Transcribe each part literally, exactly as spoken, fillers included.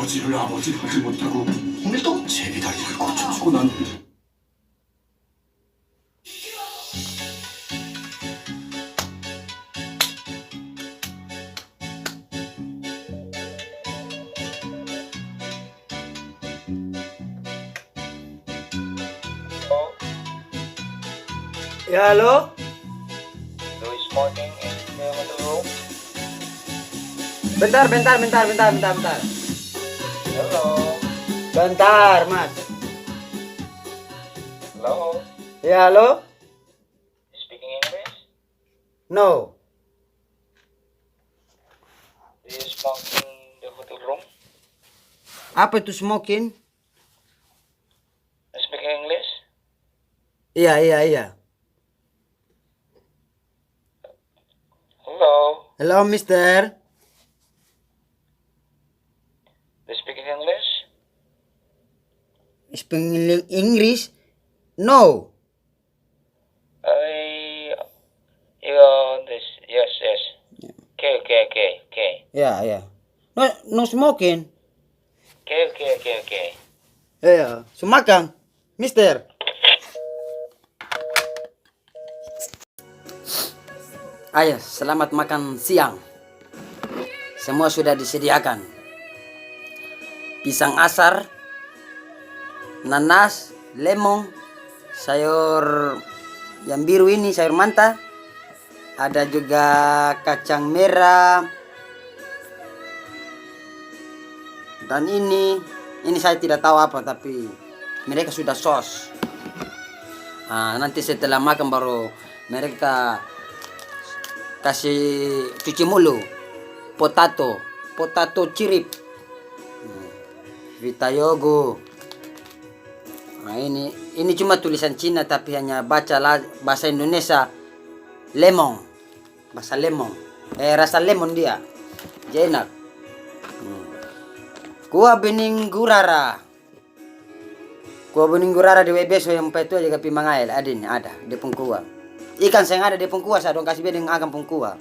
Ya, halo? Do you smoking in the hotel room? Bentar, bentar, bentar, bentar, bentar, bentar. Hello? Bentar, Mas. Hello? Ya, halo? Speaking English? No. Do you smoke in the hotel room? Apa itu smoking? Speaking English? Iya, iya, iya. Hello? Hello, mister. Do you speak English? Speak English? No. I, you want this? Yes, yes. Yeah. Okay, okay, okay, okay. Yeah, yeah. No, no smoking. Okay, okay, okay, okay. Yeah, su makang, mister. Ayo, selamat makan siang. Semua sudah disediakan. Pisang asar, nanas, lemon, sayur yang biru ini, sayur manta, ada juga kacang merah, dan ini, ini saya tidak tahu apa, tapi mereka sudah sos. Ah, nanti setelah makan baru mereka kasi cuci mulu. Potato, potato chip. Hmm. Vita Yogo. Nah, ini, ini cuma tulisan Cina, tapi hanya baca la-, bahasa Indonesia. Lemon. Bahasa lemon. Eh, rasa lemon dia. Jadi enak. Hmm. Kuah bening gurara. Kuah bening gurara di W B so yang patua jaga pi mangael, ada ini, ada, dia pung kuah. Ikan seng ada dia pung kuah, sa dong kasi beda deng akang pung kuah.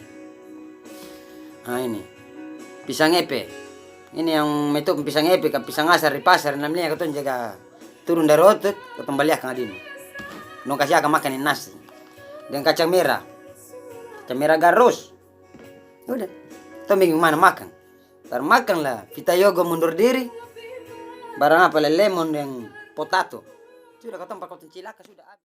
Nah, ini. Pisang epe. Ini yang meto pung pisang epe, ka pisang asar di pasar, namanya katong jaga turun dari otot, katong bali akang ada ini. Dong kasi akang makan deng nasi. Deng kacang merah. Kacang merah garus. Udah. Tong bingung mana makan. Tar makan la, Vita Yogo mundur diri. Barang apa la, lemon deng potato. Sudah, katong par katong cilaka sudah abis.